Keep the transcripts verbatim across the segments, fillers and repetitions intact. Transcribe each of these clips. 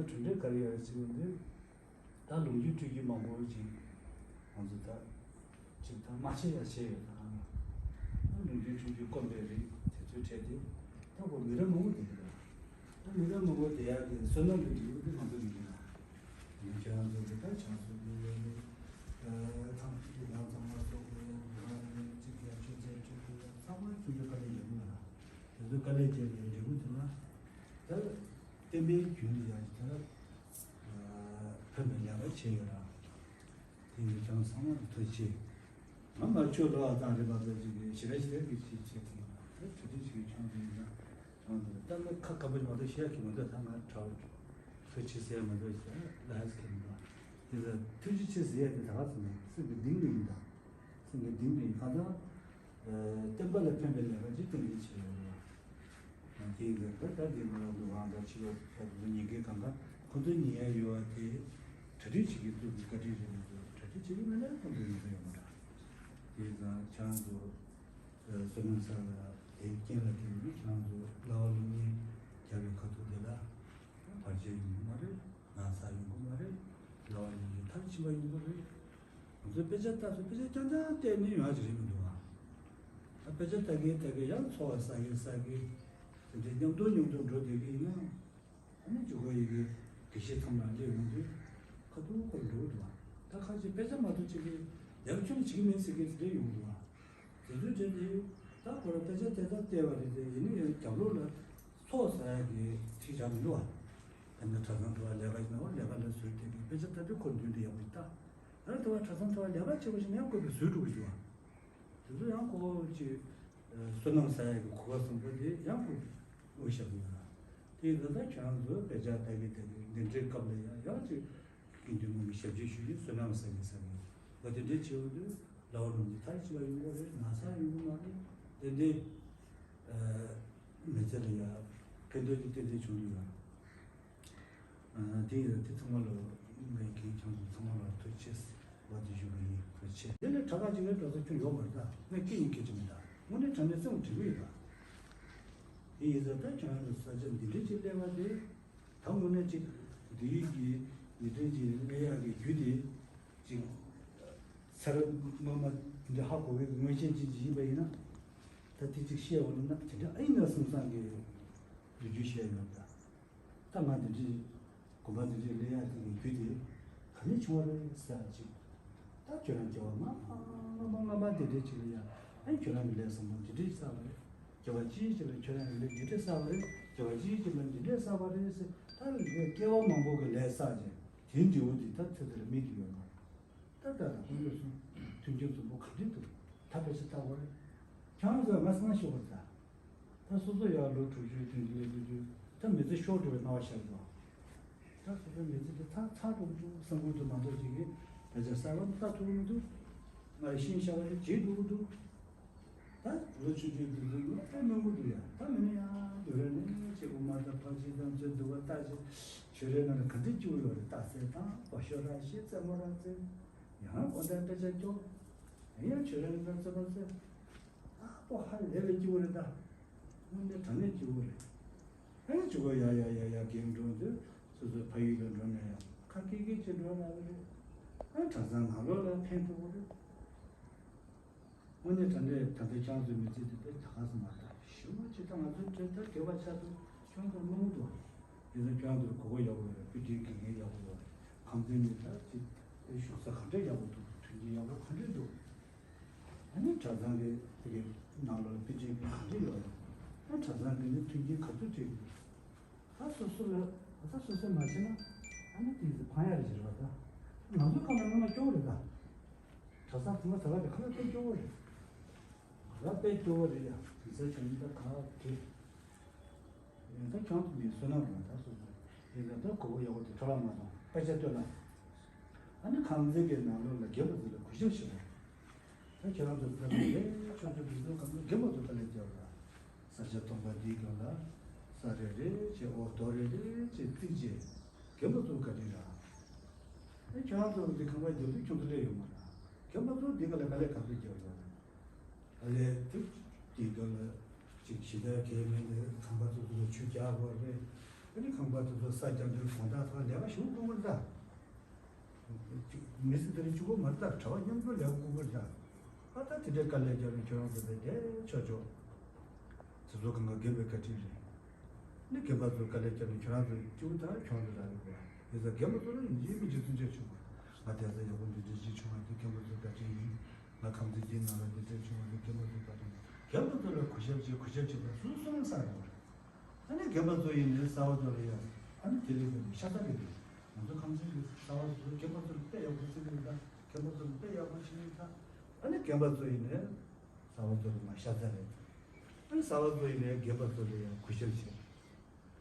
གྲུབ་འབྲས་ག་རེ་ཡོད་རེད་ཟེར་བ་འདི། ད་ལོ་རྒྱུས་འཁྲུལ་རྒྱུ་མང་པོ་ཅིག་ང་ཚོ་ད་ཅིག་ད་མ་བྱས་ཡ་བྱས་ཡོད་ད། ད་ལོ་རྒྱུས་འཁྲུལ་རྒྱུ་དཀོན་པའི་རིགས་དེ་ཚོའི་གྲས་དེ་ད་ཁོ་མི་རབས་མང་པོ་བསྡད་ཡོད་ད། མི་རབས་མང་པོ་བསྡད་ཡག་གི་བསོད་ནམས་ཀྱི་འབྲས་བུ་དེ་ང་ཚོ་མི་རིགས་ལ། ཡང་ཁྱེད་རང་ཚོ་གི་ད་ཆང་སོགས་ཀྱི་ཡོད་རེད། ཐང་ཡང་ཚང་མ་སོགས་ཀྱི་ཡང་གང་རེད་གཅིག་ཡང་ཆུ་ཚད་ཆུ་ཚད་ཡང་ཚང་མ་ཆུ་ཚད་དཀའ་ལས་བརྒྱབ་ཡོད་ལ། དེ་ཚོ་དཀའ་ལས་བརྒྱབ་པའི་འབྲས་བུ་དེ་ལ་ད་བསྟན་པའི་རྒྱུན་ལ་ཡང་ད་ཕན་པའི་ལས་ཀ་བྱས་ཡོད་ལ། དེ་ཡིན་ཀྱང་ཚང་མ་ཐུགས་རྗེ་ཆེ། ང་མ་ཆོས་ལོ་བ་དང་རེ་བ་དང་གཅིག་གི་ཞེ་དྲག་ཞེ་དྲག་གི་ཞིག་བྱེད་ཐུབ་ན་དེ་གྲ་སྒྲིག་བྱེད་ཆོག་གི་ཡིན་ན། ད་ལྟ་ཁ་ཁ་པོ་མ་གཏོགས་བཤད་ཀྱི་མ་གཏོགས་ད་ང་དྲག་ཐུགས་རྗེ་ཆེ་ཟེར་མ་གཏོགས་ད་ལ་ཧེ་ཟེར་གྱི་མི་འདུག་དེ་ཚོ་ཐུགས་རྗེ་ཆེ་ཟེར་ཡ་དེ་ད་ག་ཚོད་ནས་སེམས་ཀྱི་གཏིང་ནས་ཡིན་ད། སེམས་ཀྱི་གཏིང་ནས་ཡིན་གང་ལྟར་བསྟན་པ་ལ་ཕན་པའི་ལས་ཀ་ཅིག་ཏན་ཏན་བྱས་ཡོད་རེད་བ། དེ་ཡིན་ཙང་ད་ལྟ་འདི་ང་རང་ཚོ་དབང་དང་ཕྱི་ལོགས་ཕེབས་པའི་ཉིན་དཀའི་གང་ག་ཁོ་ཚོའི་ཉིན་ཡ་ཡོད་བ་དེ་གྲ་སྒྲིག་བྱེད་ཀྱི་ཐུགས་ཀྱི་བཀའ་དྲིན་རེད་མ་གཏོགས་གྲ་སྒྲིག་བྱེད་ཀྱི་མེད་ན་ཁོ་ཚོའི་ཡོང་ས་ཡོད་མ་རེད། དེ་ཡིན་ཙང་ཁྱེད་རང་ཚོ་བསོད་ནམས་བསགས་ལ་དེའི་རྐྱེན་ལ་བརྟེན་ནས་ཁྱེད་རང་ཚོ་གླ་བ་སློབ་གཉེར་རྒྱག་པའི་ཁ་ཐུག་དེ་ལ་བར་ཆད་ཡོང་གི་མ་རེད། ན་ཚ་ཡོང་གི་མ་རེད། གླ་བ་སློབ་གཉེར་མཐར་ཕྱིན་པ་ཡོང་གི་རེད། ང་ཚོས་དཔེ་ཆ་ལྟ་ཚོད་དཔེ་ཆ་རྐྱང་རྐྱང་བལྟས་ནས་ཡོང་ཡ་ཅིག་རེད་མི་འདུག་ཨ། ད་དཔེ་ཆ་ལྟ་གིན་ལྟ་གིན་ཡང་ཚོར་བ་བསགས་གིན་བསགས་གིན་དེ་འདྲའི་མཉམ་དུ་མཉམ་དུ་འགྲོ་བསྡད་ཀྱི་ཡིན་ན། ཨ་ནི་འཇུག་པ་ཡི་གེ་དགེ་བཤེས་ཚང་མ་སླེབས་ཡོང་དུས་ཁ་ཐུག་ཁོ་འགྲོ་གི་འདུག་ཨ། ད་ཁ་ཅིག་དཔེ་ཆ་མ་གཏོགས་ཅིག་གིས་ཡག་ཆུང་བྱེད་ཀྱི་མིན་ཟེར་གིན་དེ་འདྲ་ཡོང་གི་འདུག་ཨ། དེ་ཚོའི་གྲས་དེ་ད་ཁོ་རང་དཔེ་ཆ་དེ་དག་བལྟས་པ་རེད་དེ་ཡིན་ན་ཡང་རྒྱབ་ལོགས་ལ་ཚོགས་ཟ་ཡ་གི་ཁྲིད་བྱ་མི་འདུག་ཨ། ད་ནི་གྲྭ་ཚང་འགྲོ་བ་ལས་ཀ་ཡིན་ན་འོ་ལས་ཀ་ལ་ཟུར་བལྟས་ཀྱི་དཔེ་ཆ་ལྟ་དུས་ཁོ་མདུན་དུ་ཡག་པོ་ཡིན་ད། ད་དུ་བ་གྲྭ་ཚང་འགྲོ་བ་ལས་ཀ་བྱེད་པ་ཞིག་ཡང་བཀོད་པའི་ཟུར་འགྲོ་གི་འདུག་ཨ། དེ་ཚོ་ཡང་ཁོ་ཅིག་བསོད་ནམས་ཟ་ཡ་གི་གོ་སྐབས་བཟང་པོ་དེ་ཡང་ཁོ་དབུ་ཞབས་ཡིན་ན། དེ་ཡིན་ད་ཁྱེད་རང་ཚོ་དཔེ་ཆ་ལྟ་གི་ལྟ་གི་འདི་འདྲའི་སྐབས་ལ་ཡང་ཡང་ཅིག་དགེ་འདུན་མང་གི་ཞབས་ཕྱི་ཞུ་ཡི་བསོད་ནམས་ཟ་གི་ཟ་གི་འོ་དེ་འདྲའི་བྱེད་འོ་དུས་ལ་འོ་རུང་གི་མཐར་ཕྱིན་པ་ཡོང་གི་རེད། ན་ཚ་ཡོང་གི་མ་རེད། དེ་འདྲའི་མི་ཚེ་ལ་ཡང་ཕན་ཐོགས་ཀྱི་ཏན་ཏན་བྱུང་གི་ཡོད། དེ་ཡོད་དེ་ཚང་མ་ལ་ངས་ཁྱེད་ཚང་ཚང་མ་ལ་ཐུགས་རྗེ་ཆེ་ཟེར་བ་དེ་ཞུ་གི་ཡིན། ཐུགས་རྗེ་ཆེ། དེ་ལས་གྲྭ་ཁག་ཅིག་ལ་གྲྭ་ས་ཁྱོན་ཡོད་མ་རེད་ད། ངས་སྐད་ཡིན་སྐད་ཅིག་མིན་ད། དངོས་གནས་དྲང་གནས་སེམས་འགྲིག་གི་ཡོད་ད། དེ་ཡིན་ཙང་ད་ཁྱོད་རང་ཚོ་ས་ཆ་འདི་འདྲའི་ཅིག་སླེབས་པ་དེ་ད་དངོས་གནས་ཅིག་འདི་ཡིན་གྱི་འདི་འདྲའི་ཅིག་སླེབས་ཡག་གི་རྒྱུ་དེ་ཅིག་ས་ར་མ་མ་འདི་ཧ་གོ་བའི་མངོན་ཤེས་ཅན་ཅིག་ཡིན་པ་ཡིན་ན་ད་དེ་ཅིག་བཤད་འོ་ན་ན་དེ་འདྲ་ཨ་ཡིན་ན་བསམ་བསམ་གི་ལོ་རྒྱུས་བཤད་ཡོད་ད། ད་ང་འདི་འདྲའི་དགོན་པ་འདི་འདྲའི་སླེབས་ཡག་དེ་གི་རྒྱུ་དེ་ག་ནས་བྱུང་བ་རེད་ཟེར་ཅིག་ད་ཁྱོད་རང་སྐྱེ་བ་སྔ་མ་སྔ་མ་སྔ་མ་འདི་འདྲའི་ཅིག་ལ་ཡ་ཨ་ཁྱོད་རང་གི་ལས་བཟང་པོ་འདི་འདྲའི་བསགས་པ་རེད། སྐྱེ་བ་གཅིག་ཅིག་ལ་ཁྱོད་རང་གི་ལས་འདི་འདྲའི་བསགས་པ་རེད། སྐྱེ་བ་གཅིག་ཅིག་ལ་འདི་འདྲའི་བསགས་པ་རེད་ཟེར་ད་ལས་སྐྱེ་བ་མང་པོ་གི་ལས་བསགས་ཅིང་དེའི་འབྲས་བུ་འདི་ད་ཚེ་འདི་ལ་སྨིན་གྱི་ཡོད་པ། ད་ལྟ་ལ་དཀོན་མཆོག་གསུམ་མཐུན་རྐྱེན་བཟང་པོ་ག་འདྲས་འདུག་ད་དཔེ་ཆ་ལྟ་དགོས་རེད། ཁྱེད་རང་ཚོས་ང་སེམས་ཤོར་བ་ད། ད་སོ་སོ་ཡར་ལོ་དྲུག་ཅུ་བདུན་ཅུ་ལ་འགྲོ་དུས་ད་མི་ཚེ་ཤོར་འགྲོ་བའི་སྣང་བ་ཤར་འགྲོ། ད་སོ་སོའི་མི་ཚེ་དེ་ཚར་ཚར་འགྲོ་གི་འདུག་བསམ་ཁུལ་དུ་མ་གཏོགས་ཅིག་གིས་དཔེ་ཆ་གསར་པ་ལྟ་ཐུབ་ཀྱི་མི་འདུག་ང་ལ་ཤིང་ཤ་བ་ཞིག་བརྗེད་འགྲོ་གི་འདུག་ད་ལོ་ཆུང་ཆུང་དེ་ཚོས་ང་ལ་དཔེ་སྣང་གི་འདུག་ཡ། ད་མི་ནི་ཡང་སྡུག་ར་ནི་ཆེ་གོ་མ་ད་ཕ་ཆེ་ཙམ་ཚོས་སྡུག་པ་ལྟ་ཆེ་ཆོས་རེ་ང་ལ་ག་འདྲས་སྐྱིད་པོ་ཡོད་རེད། རྟགས་གསལ་དང་པ་ཤོ་ར་ཤེ་རྩེད་མོ་ར་རྩེ་ཡང་གོ་ད་དཔེ་ཆ་སྐྱོ་ཡང་ཆོས་རེ་ང་ལ་རྩེ་མོ་རྩེ་ཨ་པོ་ཧ་ལས་ལས་སྐྱིད་པོ་རེད་ད། དངོས་གནས་དྲང་གནས་སྐྱིད་པོ་རེད། ཨ་ནི་ཆུ་གོ་ཡ་ཡ་ཡ་ཡ་རྒན་འགྲོ་དུས་སོ་སོའི་ཕ་ཡུལ་ལ་འགྲོ་ན་ཡང་ཁ་སྐད་སྐད་ཅིག་འགྲོ་ལ་རེད། ཨ་གྲྭ་ཚང་ནང་ལོགས་ལ་ཕན་ཐོགས་པོ་རེད། དངོས་གནས་དྲང་གནས་ད་ལྟའི་ཁྱེད་ཚོའི་མི་ཚེ་འདི་དཔེ་ད་ག་ཟེར་མ་ད་ཞུ་བ་ཅིག་ད་ང་ཚོའི་གྲས་ད་དགེ་བ་ཆགས་ཚུལ་ཁྱོད་ཚོར་མི་འདུག་ཡིན་ན་ཁྱོད་ཚོར་གོ་གོ་ཡག་པོ་ཡོད་རེད། དཔེ་དེབ་དགེ་རྒན་ཡག་པོ་ཡོད་རེད། ཁང་ཚན་ནི་ད་ཅིག་དཔེ་བཞུགས་ས་ག་འདྲ་ཡག་པོ་འདུག་མཐུན་རྐྱེན་ཡག་པོ་ག་འདྲ་འདུག་ཨ་ནི་གྲྭ་ཚང་གི་དེ་གའི་ནང་ལོགས་ལ་དཔེ་ཁྲིད་ག་འདྲ་ཡོད་རེད། ཨ་གྲྭ་ཚང་གི་ནི་མཐུན་རྐྱེན་ག་ཚོད་ཁྲིད་ཀྱི་འདུག་ད་སོ་སོ་ལ་ད་སོ་སོས་མ་བྱས་ན་ཨ་ནི་དེ་ཚོ་ཕངས་ཡ་རེད་ཟེར་བ་ད། ང་ཚོའི་སྒང་ལ་སྔོན་མ་སྐྱོ་བོ་རེད་ད། གྲྭ་ས་ཚང་མ་ཟ་བ་རེད། ཁ་ལག་དཔེ་སྐྱོ་བོ་རེད། ང་དཔེ་སྐྱོ་བོ་རེད་ཡ། དེ་ཚོ་བྱས་ན་ད་ག་གེ་ཡིན་ད་ཁྱོད་ཚོ་མི་བསོད་ནམས་རང་ད་སོ་སོ་ཡིན་ད་ད་གོ་བོ་ཡག་པོ་དེ་འཕྲོ་བརླག་མ་གཏོང་དཔེ་ཆ་ལྟོས་ན། ཨ་ནི་ཁང་ཚན་གྱི་ནང་ལོགས་ལ་རྒན་པ་ཚོ་ལ་གུས་ཞབས་ཞུ་དགོས། ད་ཁྱེད་རང་ཚོ་ཚོ་ལས་ཆོས་ཚོ་འདི་ཚོ་གང་ཚོ་རྒན་པ་ཚོ་དཀའ་ལས་རྒྱབ་ར། ས་ཆ་སྟོང་པ་འདིའི་སྒང་ལ་ས་རེ་རེ་བྱས་འོ་རྡོ་རེ་རེ་བྱས་བརྩིགས་རྗེས་རྒན་པ་ཚོ་བཀའ་དྲིན་ར། ཨེ་ཁྱེད་རང་ཚོ་འདི་ཁང་པ་རྒྱབ་དུས་ཁྱོད་ཚོ་སླེབས་ཡོད་མ་ར། རྒན་པ་ཚོ་འདི་ག་ལ་དཀའ་ལས་ག་ཚོད་རྒྱབ་ཡོད་ར། དཀའ་ལས་དེ་འདི་ག་ལ་ཅིག་ཞི་བདེ་གས་མེད་ནས་ཁང་པ་ཚོ་ཚོ་ཆུ་རྒྱག་དགོས་རེད། ཨ་ནི་ཁང་པ་དེ་ཚོ་ས་རྒྱབ་འདིར་དགོང་དག་ཚང་ལས་ཀ་ཞུ་དགོས་པར་གདའ། མི་ཚེ་དེ་རིང་གཅིག་པོ་མ་རེད་ད། གྲྭ་པ་མཉམ་དུ་ལས་ཀ་དགོས་པར་གདའ། ཨ་ད་དེ་འདྲའི་དཀའ་ལས་རྒྱབ་ནས་ཁྱོད་རང་ཚོ་དེ་དེ་ཆོག་ཆོག་དེ་ཚོ་གང་ག་རྒན་པའི་བཀའ་དྲིན་རེད། ནི་རྒན་པ་ཚོ་དཀའ་ལས་བརྒྱབ་ནས་ཁྱོད་རང་ཚོ་སྐྱིད་པོ་ཐག་ཁྱོད་རང་ཚོ་རག་གི་དགོས། ཡིན་ཙང་རྒན་པ་ཚོ་ལ་ཡིན་གཅིག་མིན་གཅིག་བརྩི་འཇོག་བྱེད་དགོས། ང་དེང་སང་ཡག་པོ་འདི་འདྲ་ཅིག་བྱུང་བ་དེ་རྒན་པ་ཚོའི་བཀའ་དྲིན་ཡིན། ང་ཁམས་ཚན་གྱི་ནང་ལ་འདི་འདྲ་བྱུང་བ་དེ་རྒན་པ་ཚོའི་བཀའ་དྲིན་ཡིན། རྒན་པ་ཚོ་ལ་གུས་ཞབས་བྱེད་གུས་ཞབས་བྱེད་པ་སུ་སུ་ལ་བསམ་ཡོད་རེད། ཨ་ནི་རྒན་པ་ཚོ་ཡིན་ནའི་གསར་པ་ཚོ་ལ་ཡང་ཨ་ནི་དེ་ལས་ཀྱང་ཤ་ཚ་རེད་འདུག་ང་ཚོ་ཁམས་ཚན་གྱི་གསར་པ་ཚོ་རྒན་པ་ཚོ་ལ་དཔེ་ཡག་པོ་བརྩི་གི་རེད་ད། རྒན་པ་ཚོ་ལ་དཔེ་ཡག་པོ་བྱེད་ཀྱི་རེད་ད། ཨ་ནི་རྒན་པ་ཚོ་ཡིན་ནའི་གསར་པ་ཚོ་ལ་མ་ཤ་ཚ་རེད། ཨ་ནི་གསར་པ་ཚོ་ཡིན་ནའི་རྒན་པ་ཚོ་ལ་ཡང་གུས་ཞབས་བྱེད།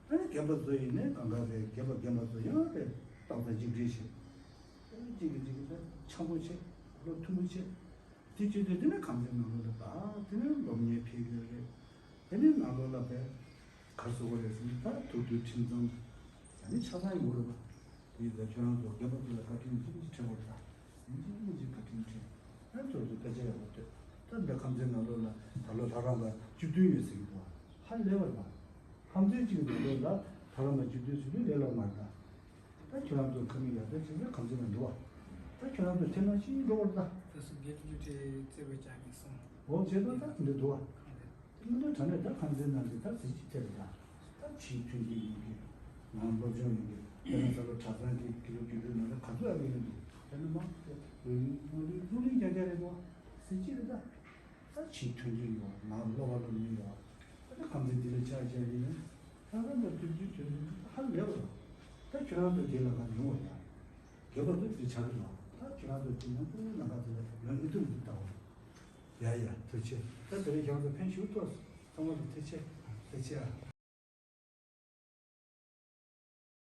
ཨ་ནི་རྒན་པ་ཚོ་ཡིན་ནའི་གང་ག་རེད། རྒན་པ་རྒན་པ་ཚོ་ཡང་རེད། ཏག་ཏག་གཅིག་སྒྲིལ་བྱེད། ཨ་ནི་གཅིག་གིས་གཅིག་གི་ད་འཆམ་པོ་བྱེད། བློ་མཐུན་པོ་བྱེད། དེ་བྱེད་དུས་དེ་ནི་ཁམས་ཚན་ནང་ལོགས་ལ་ད་དེ་ནི་སློབ་གཉེར་འཕེལ་གྱི་རེད། དེ་ནི་ནང་ལོགས་ལ་བས་གར་སོ་བ་རེད་ཟེར་ན་ད་ཐུགས་མཐུན་ཁྲིམས་གཙང་ད་ནི་ཆ་ཚང་ཡོང་གི་རེད་པ། དེ་ཡིན་ཙང་ཁྱོད་རང་ཚོ་རྒན་པ་ཚོ་ལ་བཀའ་དྲིན་ཅི་མི་ཅི་དྲན་དགོས་ད། ཡིན་གཅིག་མིན་གཅིག་བཀའ་དྲིན་དྲན། ཨ་ཚོ་ཚོ་སྐད་ཆ་ཡག་པོ་ཐོས། ད་འདི་ཁམས་ཚན་ནང་ལོགས་ལ་ད་ལོ་ལྷ་རམས་པ་བཅུ་བདུན་ཡོད་ཟེར་གྱི་འདུག་ཧ་ལས་པ་རེད་པ། ཁམས་ཚན་གཅིག་ནང་ལོགས་ལ་ལྷ་རམས་པ་བཅུ་བདུན་ཟེར་དུས་ལས་སླ་པོ་མ་རེད་ད། ད་ཁྱོད་རང་ཚོ་ཁ་མིག་ཡར་ལྟ་བྱས་ན་ཁམས་ཚན་ལ་འདུག་པ། ད་ཁྱོད་རང་ཚོ་ཁྱེད་རང་ཤི་འགྲོ་བར་ད། ད་སུ་དགེ་ལུགས་ཀྱི་ཁྲིད་རྩེ་བའི་ལྕགས་ཀྱི་གསུང་། འོ་བྱས་ཙང་ད་འདི་འདུག་པ། ཁམས་ཚན། དེ་མིན་ད་དྲ་གནས་ད་ཁམས་ཚན་ནང་གི་ད་གཟི་བརྗིད་ཐེབས་ད། ད་ཕྱིའི་མཐུན་རྐྱེན་ཡོད་གི། ནང་སློབ་སྦྱོང་ཡོད་གི། དེ་ནང་ས་སློབ་གྲྭ་ཚང་གི་དགེ་ལུགས་རྒྱུགས་སྤྲོད་ནང་ལ་ག་ཚོད་ཨ་གི་ཡོད་འདུག་དེ་ནི་མ་དེ་ལོ་ཡུན་ལོ་ཡུན་ལོ་ལོན་རྒྱག་རྒྱག་རེད་འདུག་གཟི་བརྗིད་རེད་ད། ད་ཕྱིའི་མཐུན་རྐྱེན་ཡོད། ནང་སློབ་པ་སློབ་གཉེར་ཡོད། ད་ད་ཁམས་ཚན་འདི་ལ་ཆ་བཞག་ཡིན་ན། ད་ད་ད་དུས་རྒྱུན་དུས་རྒྱུན་ཧ་ལས་པ་རེད། ད་ཁྱོད་རང་ཚོ་དེ་ལ་ག་ཡོང་བ་ཡ། རྒན་པ་ཚོ་དེ་ཆགས་ཀྱི་ཡོད། ད་ཁྱོད་རང་ཚོ་དེ་ནང་ཁུལ་ལ་ག་ཚོད་ལ་ཡོང་ཡིན་དུས་འདི་ལྟ་བ། ཡ་ཡ་ཐུགས་རྗེ་ཆེ། ད་དེ་རིང་ཁྱེད་རང་ཚོ་ཕན་ཞུ་ཐུབ་ཚང་མ་ལ་ཐུགས་རྗེ་ཆེ། ཐུགས་རྗེ་ཆེ་ཨ།